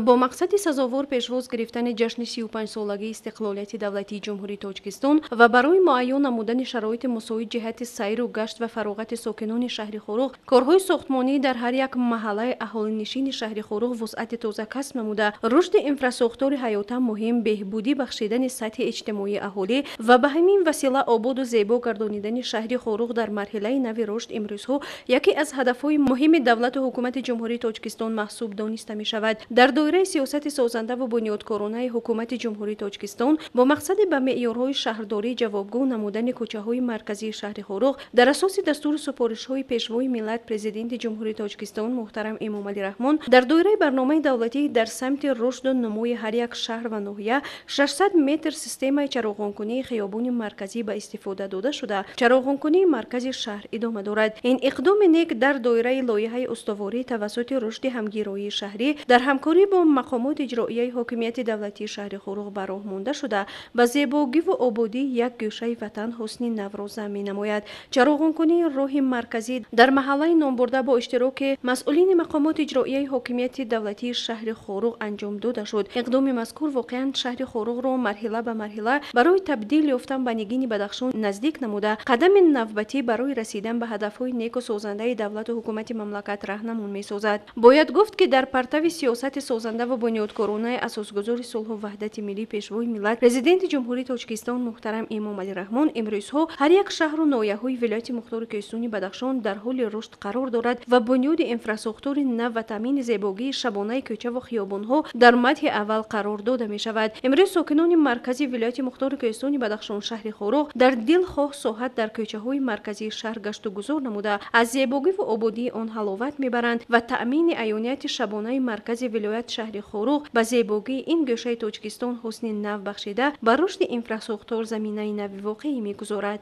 Бо мақсади сазовор пешвоз гирифтани ҷашни 35-солагии истиқлолияти давлатии Ҷумҳурии Тоҷикистон ва барои муайён намудани шароити мусоид ҷиҳати сайру гашт ва фароғати сокинони шаҳри Хоруғ, корҳои сохтмонӣ дар ҳар як маҳаллаи аҳолинишини шаҳри Хоруғ вусъати тоза касб намуда, рушди инфрасохтори ҳаётан муҳим, беҳбудӣ бахшидани сатҳи иҷтимоии аҳолӣ ва ба ҳамин васила ободу зебо гардонидани шаҳри Хоруғ дар марҳилаи нави рушд имрӯзҳо яке аз ҳадафҳои муҳими давлату ҳукумати Ҷумҳурии Тоҷикистон маҳсуб дониста мешавад. Дар доираи сиёсати созанда ва бунёдкоронаи ҳукумати Ҷумҳурии Тоҷикистон бо мақсади ба меъёрҳои шаҳрдорӣ ҷавобгӯ намудани кӯчаҳои марказии шаҳри Хоруғ дар асоси дастуру супоришҳои Пешвои миллат, Президенти Ҷумҳурии Тоҷикистон муҳтарам Эмомалӣ Раҳмон, дар доираи барномаи давлатӣ дар самти рушду нумӯи ҳар як шаҳр ва ноҳия 600 метр системаи чароғонкунии хиёбони марказӣ ба истифода дода шуда, чароғонкунии маркази шаҳр идома дорад. Ин иқдоми нек дар доираи лоиҳаи устуворӣ тавассути рушди ҳамгироии шаҳрӣ дар ҳамкорӣ бо мақомоти иҷроияи ҳокимияти давлатии шаҳри Хоруғ ба роҳ монда шуда, ба зебогиву ободии як гӯшаи ватан ҳусни навро замин намояд. Чароғонкунии роҳи марказӣ дар маҳаллаи номбурда бо иштироки масъулини мақомоти иҷроияи ҳокимияти давлатии шаҳри Хоруғ анҷом дода шуд. Иқдоми мазкур воқеан шаҳри Хоруғро марҳила ба марҳила барои табдил ёфтан ба нигини Бадахшон наздик намуда, қадами навбатӣ барои расидан ба ҳадафҳои неку созандаи давлату ҳукумати мамлакат раҳнамон месозад. Бояд гуфт, ки дар партави сиёсати созанда ва бунёдкоронаи асосгузори сулҳу ваҳдати миллӣ, Пешвои миллат, Президенти Ҷумҳурии Тоҷикистон муҳтарам Эмомалӣ Раҳмон, имрӯзҳо ҳар як шаҳру ноҳияҳои вилояти мухтори Кӯҳистони Бадахшон дар ҳоли рушд қарор дорад ва бунёди инфрасохтори нав ва таъмини зебогии шабонаи кӯчаву хиёбонҳо дар мадҳи аввал қарор дода мешавад. Имрӯз сокинони маркази вилояти мухтори Кӯҳистони Бадахшон, шаҳри Хоруғ, дар дилхоҳ соҳат дар кӯчаҳои марказии шаҳр гаштугузор намуда, аз зебогиву ободии он ҳаловат мебаранд ва таъмини аёнияти шабонаи маркази вилоят шаҳри Хоруғ ба зебогии ин гӯшаи Тоҷикистон ҳусни нав бахшида, ба рушди инфрасохтор заминаи нави воқеӣ мегузорад.